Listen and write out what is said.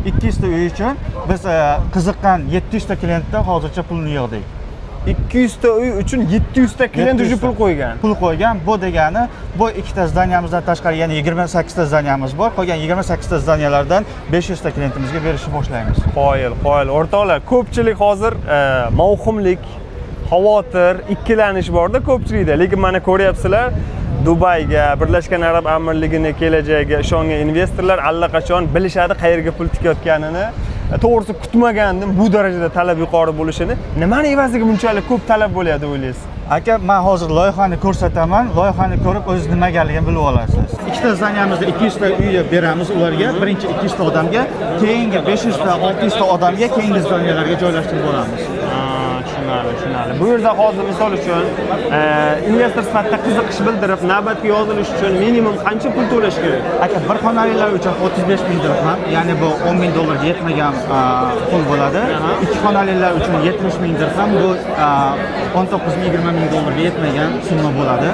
200 ta uy uchun biz qiziqqan 700 ta klientdan hozircha pulni yig'dik. 200 ta uy uchun 700 ta klient 700 уже ta. Pul qo'ygan. Pul qo'ygan. Bu degani, bu ikkita здания mizdan tashqari yana 28 ta здания miz bor. Qolgan 28 ta здания lardan 500 ta klientimizga berishni boshlaymiz. Qoyil, qoyil. O'rtoqlar, ko'pchilik hozir mavhumlik, xavotir, ikkilanish borda ko'pchilikda. Lekin mana ko'ryapsizlar, Dubayga, Birlashgan Arab Amirligini kelajagiga ishongan investorlar allaqachon bilishadi qayerga pul tikayotganini. To'g'risi, kutmagandim bu darajada talab yuqori bo'lishini. Nimani evaziga bunchalik ko'p talab bo'lyapti, o'ylaysiz? Aka, man hozir loyihani ko'rsataman. Loyihani ko'rib, o'zingiz nimagaligini bilib olasiz. Ikkita здания mizda 200 ta uy beramiz ularga, birinchi 200 ta odamga, keyingi 500 ta, 600 ta odamga keyingi здания larga joylashtirib boramiz. Tushunarli, tushunarli. Bu yerda hozir, misol uchun, investor sifatida qiziqish bildirib, navbatga yozilish uchun minimum qancha pul to'lash kerak? Aka, bir xonalilar uchun 35 ming dirham, ya'ni bu 10 ming dollarga yetmagan pul bo'ladi. Ikki xonalilar uchun 70 ming dirham, bu 19 ming, 20 ming dollarga yetmagan summa bo'ladi.